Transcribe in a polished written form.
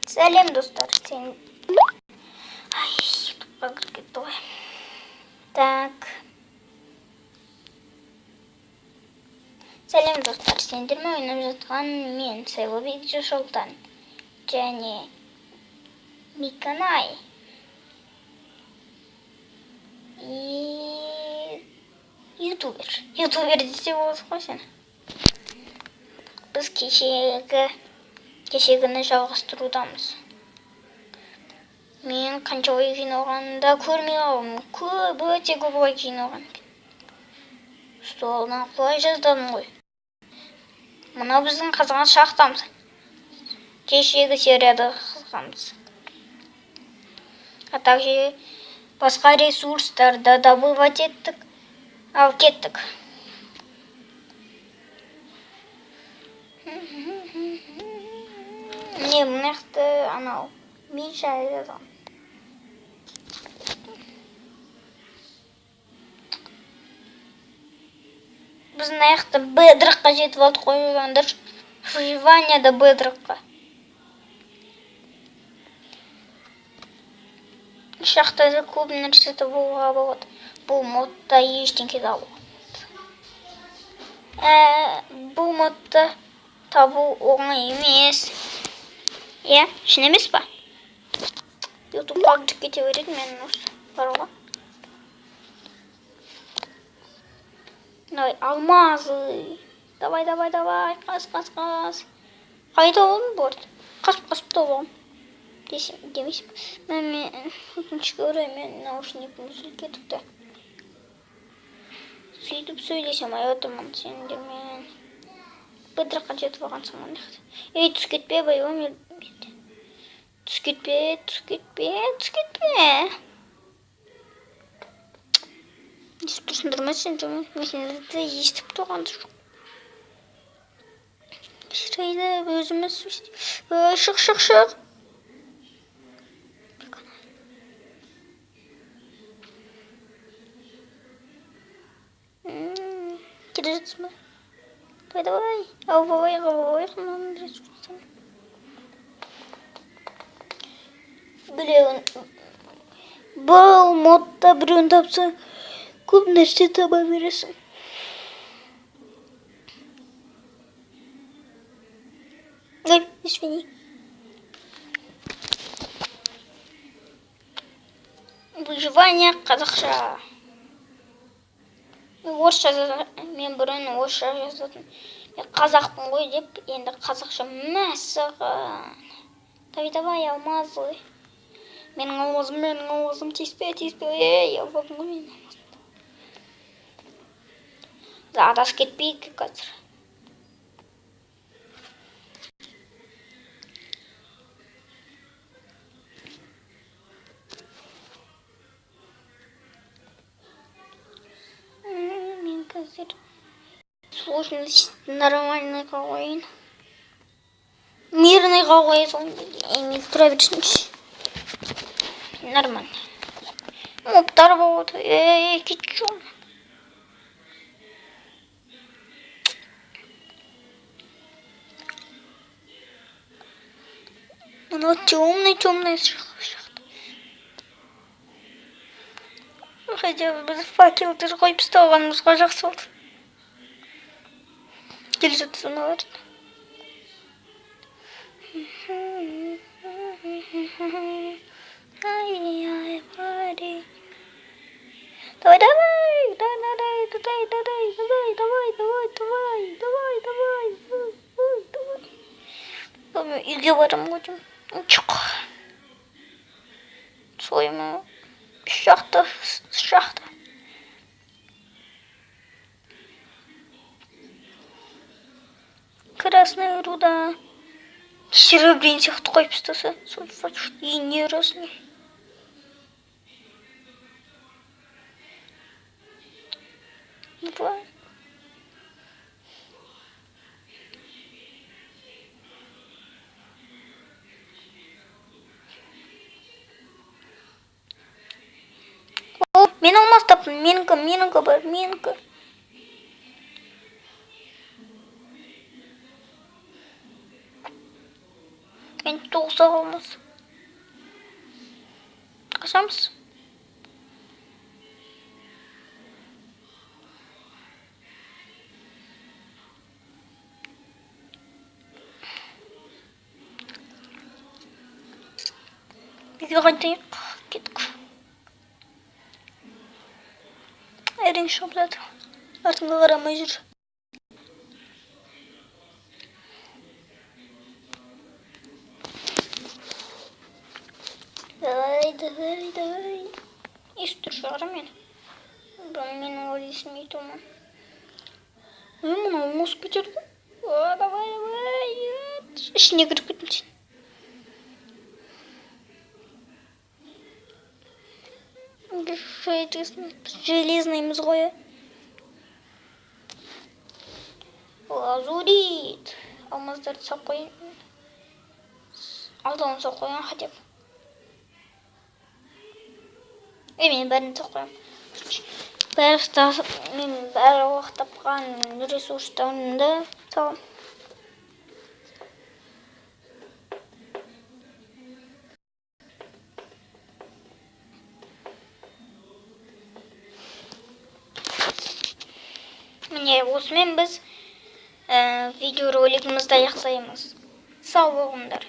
Сәлем, достар. Сен. Ай, ютубқа кіріп кетті ғой. Так. Сәлем, достар. Сендермен ойнап жатқан мен, Сайлаубек Жошолтан. Және Миканай. И ютубер. Ютубер десе болады ғой сені. Біз кешегіні жалғастырудамыз. Мен қанша лайк жиналғанын да көрмей қалдым. Көп, өте көп лайк жиналған екен. Столдан құлай жаздадым ғой. Мынау біздің қазған шахтамыз. Кешегі серияда қазғанбыз. А также басқа ресурстарды добывать еттік. Ал кеттік. Міне, мына жақта анау Миша жазған. Біз мына жақта бедрокқа жетіп алдық қой, ойлаңдаршы. Выживанияда бедрокқа. Шахтада көп нәрсе табуға болады. Бұл модта ештеңке табуға болады. Бұл модта табу оңай емес. Иә, шын емес па? Ютубқа кіріп кете береді мен осы бар ғой. Давай, алмазы. Давай, давай, давай. Қаз, қаз, қаз. Қайда болдың, борт? Қасып, қасып тауып десем, демейсің ба? Мен өкінішке орай мен наушнигім үзіліп кетіпті. Сөйтіп сөйлесе алмай отырмын сендермен. Быдырыққа жетіп алғансың мына жақта. Ей, түсіп кетпе, байым. Түсіп кетпе, түсіп кетпе, түсіп кетпе. Естіп тұрсыңдар ма сендер? Мен сендерді естіп тұрған жоқ. Жарайды, өзіміз шық, шық, шық. Келе жатсың ба? Давай, давай. Алып алайық, алып алайық мынаның ресурстарын. Біреуін бұл модта біреуін тапсаң, көп нәрсе таба бересің. Ой, извини. Выживание қазақша. Мен орысша мен бұрын орысша жазатын. Мен қазақпын ғой деп, енді қазақша мәссаған. Давай, давай, алмазы. Менің алмазым, менің алмазым, тиіспе, тиіспе. Ей, алып алдың ғой менің алмазымды. Адасып кетпейік қазір. Мен қазір сложность нормальныйға қояйын. Мирныйға қоя салайын. Ей, тұра берсінші. Нормально. Мобтар болады. Ей, кетші. Мынау темный, темный шахта. Хотя бы біз факелді қойып тастағанымызға жақсы болды. Келе жатыр мыналар. Ай-яй, парень. Давай, давай, давай, давай, давай, давай, давай, давай, давай, давай, давай, давай, давай, давай. Үйге барамын ғой деймін. Шық. Солай ма? Шахта, шахта. Красная руда. Серебряный сияқты қойып тастаса. И не разный. Два. О, мен алмаз таптым. Менікі, менікі бар, менікі. Мен тоғыз алмаз. Қашамыз. Үйге қайтайық. Кеттік. Әрең шығып жатыр. Артыңа қарамай жүр. Давай, давай, давай. Естіп тұр шығар мені. Бірақ менің ой естімей тұрмын. Ой, мынау озып кетеді ғой. О, давай, давай. Ішіне кіріп кеттің сен. Железныймыз ғой. Лазурит. Алмаздарды салып қояйын. Алтауын салып қояйын хотя бы. Е, мен бәрін салып қоямын. Бәрі, мен бәрі уақыт тапқан ресурстарымды саламын. Міне, осымен біз видеоролигімізді аяқтаймыз. Сау болыңдар.